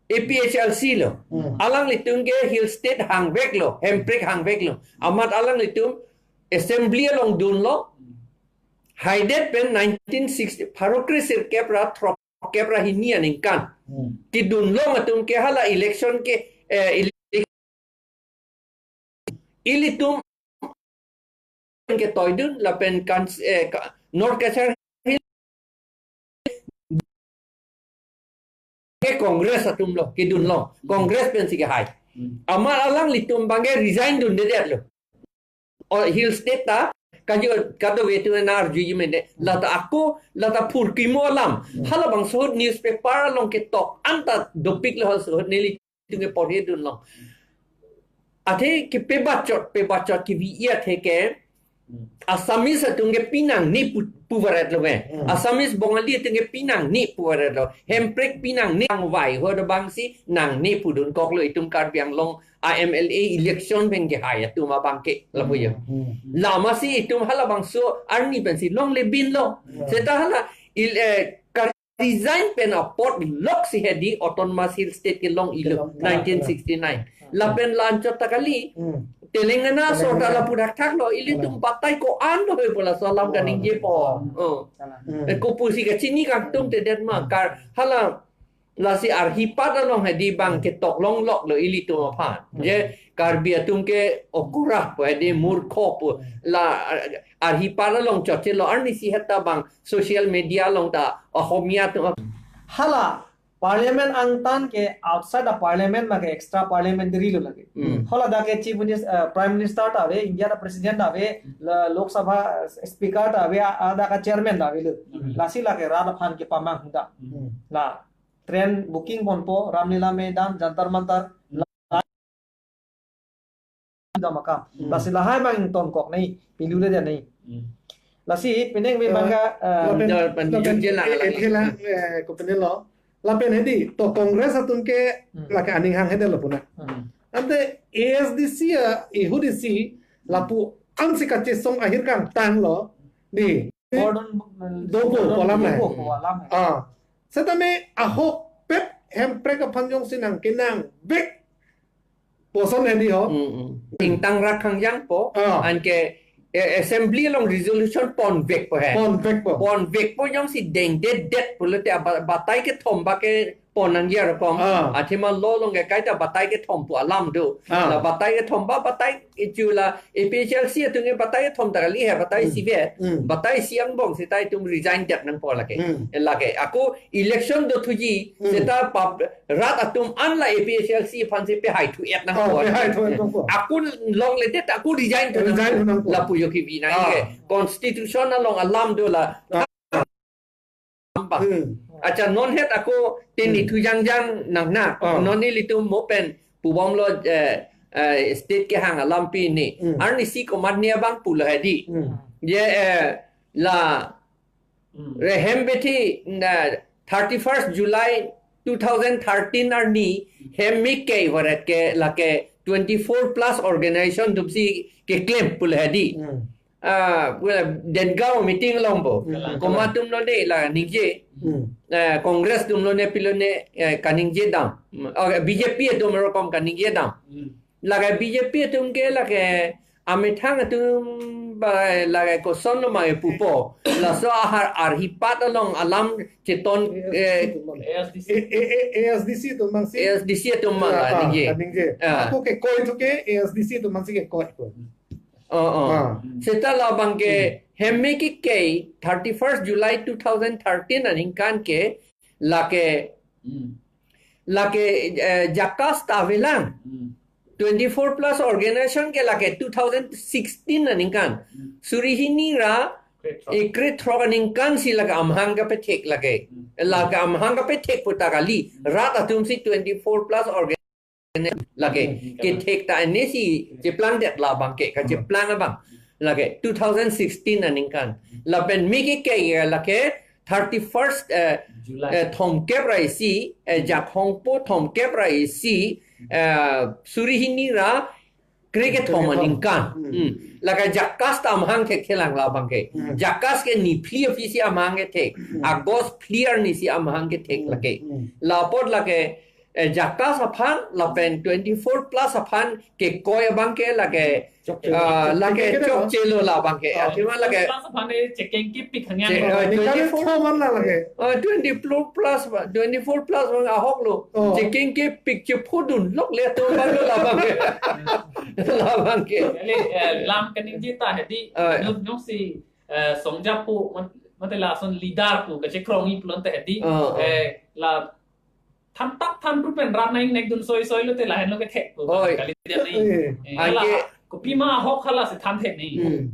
A P H L C lo. Hmm. Alanglitum ke Hill State hangveklo, hemprek hangveklo. Amat alanglitum assembly along dunlo. Haidet pen nineteen sixty, pharo kre sirkep ra throkkep ra hini aningkan. Hmm. Kedun long atum ke hala election ke, eh, ele-, ilitum ketoidun lapen kan, eh, ka-, North Cachar Hills ke Congress atum lo, kedun long. Congress pensi kehai. Hmm. Amat alanglitum abang ke resign dundedetlo. O Hill State ta, kajo, kadokave atum nang arjuji mende. Lata ako, lata phurkimo alam. Hmm. Halabangso ahut newspaper along ketok an ta dopiklo halaso ahut nelitum ke porhidun long. Athe ke pebachot, pebachot kevi-i athe ke, Hmm. Assamese atum ke pinangne pu, puvaretlo ke. Hmm. Assamese Bongali atum ke pinangne puvaretlo. Hemprek pinangne, nangvai ahut abangsi nangne pudunkoklo itum Karbi Anglong a M L A election pen kehai atum abang ke lapu ya. Hmm, hmm, hmm. Lasi itum halabangso arni pensi longle binlo. Hmm. Seta hala il, eh, Kar-, resign pen apot lok si hedi Autonomous Hill State kelong ilo, kelong, nineteen sixty-nine. Hmm. Lapen la-anchot ta kali, Hmm. Telangana asor ta Telangana. lapu thakthaklo, ilitum Hmm. batai ko-an lo he pu laso alam Hmm. kaningjepo. Oh. Hmm. Eh, kopusi kachini kangtung tedet ma, kar hala lasi arhipat along hedi bang ketok longloklo ilitum aphan. Hmm. Je Karbi atum ke okura pu hedi murkho pu. Hmm. La ar-, arhipat along chotchelo arnisi heta bang social media along ta Ohomia atum. Hala Parliament angtan ke outside the parliament ma ke extra parliamentary lo lake. Hmm. Hala dak ke chief minister, eh, prime minister ta ave, India ta president ta ave, la Lok Sabha, eh, speaker ta ave, a, a dak ke chairman ta ave lo. Hmm. Lasi lake rat aphan kepamang hunda. Hmm. La train booking ponpo, Ramlila Maidan, Jantar Mantar, dam akam. Hmm. Lasi lahai abang ingtonkok nai, pilu le dia nai. Hmm. Lasi penang ve, eh, bangga, eh, lapen, jar pan lapen, jela eh, lagi. Eh, la, eh, ko penelo. Lapen hedi, to Congress atum ke, hmm, lake aning hang hedi lo puna. Hmm. Ante A S D C ya, A S D C, lapu ansi kachesong ahir kangtang lo, di. Gordon, eh, dobo, Gordon polam dobo, eh, polam eh. Ah. Setame ahokpet Hemprek aphan jongsi nang kenang vek puson hedi ho. Mm, mm. Ingtang rak hangjangpo, ah, anke, eh, assembly along resolution ponvekpo he. Ponvekpo. Ponvekpo jongsi dengdedet pulote aba-, batai kethom ba ke pon nangji arokom. Ah. Athema law along ke kaita batai kethom pu alam do. Ah. La batai kethom ba batai ichu la A P H L C atum ke batai kethom ta kali he, batai, hmm, isi vet. Hmm. Batai isi angbong seta itum resign det nangpo lake. Hmm. Lake. Ako election dothuji, hmm, seta pap rat atum an la A P H L C aphansi pehai thu-et nangpo. Oh, pehai thu-et nangpo. Ako longledet ako resign thu nangpo. Resign thu nangpo. Lapu yo kivi nang, ah, ke. Constitution along alam do la. Ah. Amba. Hmm. Acha non het ako tini, hmm, thu jangjang nang na. Ah. Non ilitum mo pen pubomlo, eh, eh, state kehang alam pini. Hmm. Arnisi komatne abang pulo hedi. Hmm. Je, eh, la, hmm, re hem bethi na thirty-first July two thousand thirteen arni hem mik ke ivaret ke lake twenty-four plus organization atumsi keklem pulo hedi. Hmm. Ah, pura Dengaon meeting along bo. Hmm. Komat atum lone la ningje. Hmm. Eh, Congress atum lone pilone, eh, kaningje dam. Oh, B J P atum arokom kaningje dam. Hmm. Lake B J P atum ke lake amethang atum ba lake koson lo ma pupo. Laso ahar arhipat along alam cheton, eh, A S D C. A, A, A, A S D C atum mangsi. A S D C atum mang, ah, la ningje. Kaningje. Ah. Ako kekoi thu ke A S D C atum mangsi kekoi ko. Oh, oh. Ah. Seta labang ke, hmm, hem mik ke thirty-first July two thousand thirteen aningkan ke lake, hmm, lake, eh, JACAS ta avelang. Hmm. Twenty-four plus organization ke lake two thousand sixteen aningkan. Hmm. Suri hini ra, krethrok, eh, krethrok aningkansi lake amahang kapethek lake. Hmm. Lake amahang kapethek puta kali. Hmm. Rat atumsi twenty-four plus organization lake. Hmm. Kethek ta anisi cheplang det labang ke, kacheplang abang. Lake two thousand sixteen aningkan. Lapen mik ke lake thirty-first, eh, July, eh, thomkep ra isi, eh, Jakhongpo thomkep ra isi, eh, suri hini ra krekethom aningkan. Hmm. Hmm. Lake JACAS ta amahang thekthelang labang ke. Hmm. JACAS ke niphli aphisi amahang kethek. Hmm. August phli arnisi amahang kethek, hmm, lake. Hmm. Lapot lake, eh, JACAS aphan lapen twenty-four plus aphan kekoi abang ke lake, chokche, ah, lake chokche lo, chokche lo labang ke. Oh. Athema lake twenty-four plus aphan chekengkepik hangya. Che-, oh, oh, ningkan twenty-four, thom an la lake. Oh, twenty-four plus ba, twenty-four plus abang ahok lo. Oh. Chekengkepik chephodun lok le atum abang lo labang ke. Labang ke. Kali, eh, lam kaningje ta hedi, oh, nung, nungsi, eh, songja pu, mat-, mate lason leader pu kachekrongji pulote hedi. Oh, oh. Eh, la than tak than ru pen rat nang nekdun soi soi lote lahenlo kethek pu. Oi. Kali dia nai. Eh. Eh, anke la kopima ahok hala si thanthek nai. Hmm.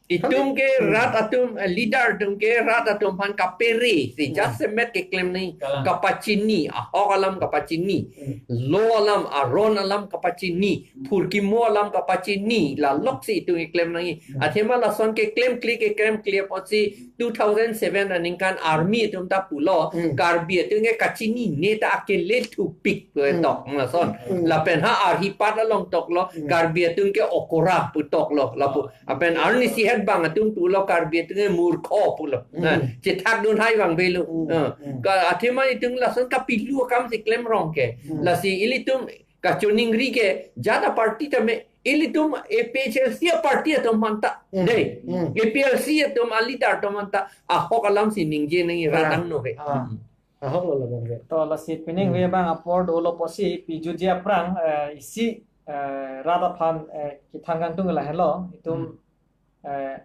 Itum ke, hmm, rat atum, eh, leader atum ke rat atum aphan kapere si, hmm, jasemet keklem nai. Kalang. Kapachini, ahok alam kapachini. Hmm. Law alam, aron alam kapachini. Phurkimo alam kapachini, la loksi itum keklem nangji. Hmm. Athema lason keklemkle, keklemkle apotsi two thousand seven aningkan army atum ta pulo, hmm, Karbi atum ke kachinine ta akele thupik, hmm, tok lason. Hmm. Lapen ha arhipat along tok lo, hmm, Karbi atum ke okora pu tok lo, lapu. Oh. Lapen arnisi het abang atum pulo Karbi atum ke murkho pulo. Hmm. Na, chethakdun hai abang avelo. Hmm. Ah. Hmm. Ka athema itum lason kapilu akamsi klemrong ke. Hmm. Lasi ilitum kachoningri ke jat aparty tame ilitum A P H L C aparty atum aphan ta. Hmm. Dei. Hmm. A P H L C atum aleader atum aphan ta ahok alamsi ningje nangji, ah, rat angno ke. Ah. Hmm. Ahok lo labang ke. To lasi penang, hmm, ve abang apor dolo pusi pijutji aphrang, eh, isi, eh, rat aphan, eh, kethang kangtung lahenlo itum, hmm, eh,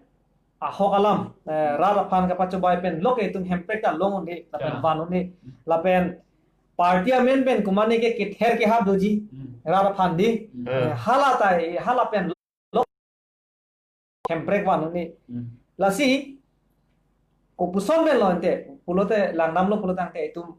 ahok alam, eh, rat aphan kapachobei pen lok itum Hemprek ta long un-e, lapen, ya, van un-e, lapen party amen pen komatne ke kether kehap doji. Hmm. Rat aphan di. Hmm. Eh, hala ta, hala pen lo hemprek van ni. Hmm. Lasi kopuson pen lo ante, pulote langdamlo pulo tangte itum,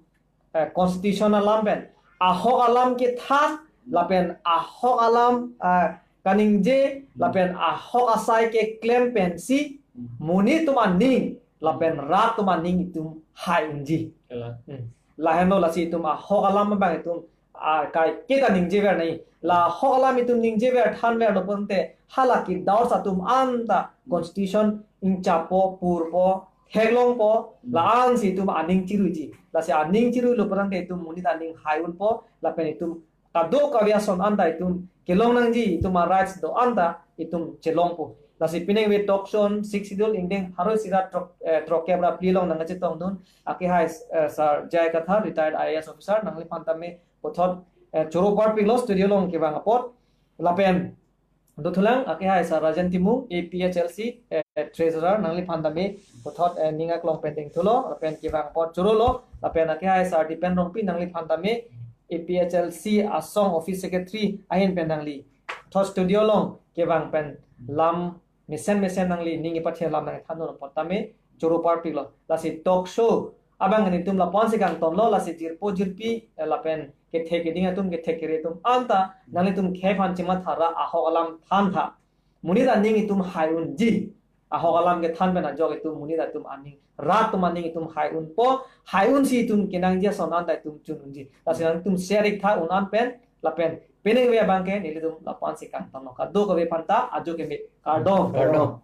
eh, constitution alam pen, ahok alam kethan, lapen ahok alam, eh, kaningje, lapen ahok asai keklem pensi, Hmm. monit atum aning, lapen rat atum aning itum hai unji. Kalang. Hmm. Lahenlo lasi itum ahok alam abang itum, ah, kai kita ningjever nai. La ahok alam itum ningjever thanverlo pulote hala kedoubts atum anta constitution ingchappo, purpo, theklongpo, Hmm. la-ansi itum aning chiruiji. Lasi aning chiruilo pulote itum monit aning hai unpo, lapen itum kadokave ason anta itum kelong nangji, itum a-rights do anta itum chelongpo. Lasi pining ave talk show Sixth Schedule ingdeng pharo isi ra throk, eh, throkkep ra phli along nangkachetongdun akehai, eh, Sir J I Kathar, retired I A S officer, nangliphan tame puthot, eh, choro parpiklo studio along kevang apot. Lapen dothulang akehai Sir Rajen Timung, A P H L C, eh, treasurer, nangliphan tame puthot, eh, ning aklong pen dengthulo, lapen kevang apot chorolo, lapen akehai Sir Dipen Rongpi, nangliphan tame A P H L C asong office secretary ahin pen nangli puthot studio along kevang pen lam mesen mesen nangli ning ipathe lam nangthandun apot tame choro parpiklo. Lasi talk show abang nelitum lapu-ansi kangtonlo, lasi jirpo jirpi, eh, lapen kethek keding atum, kethek kere atum anta nanglitum khei aphan chematha ra ahok alam thantha. Monit aning itum hai unji. Ahok alam kethan pen ajok itum monit atum aning, rat atum aning itum hai unpo, hai unsi itum kenangji ason anta itum chun unji. Lasi nangtum share iktha un-an pen, lapen pining ave abang ke nelitum lapu-ansi kangtonlo. Kadokave aphanta ajo keme, kardom. Kardom.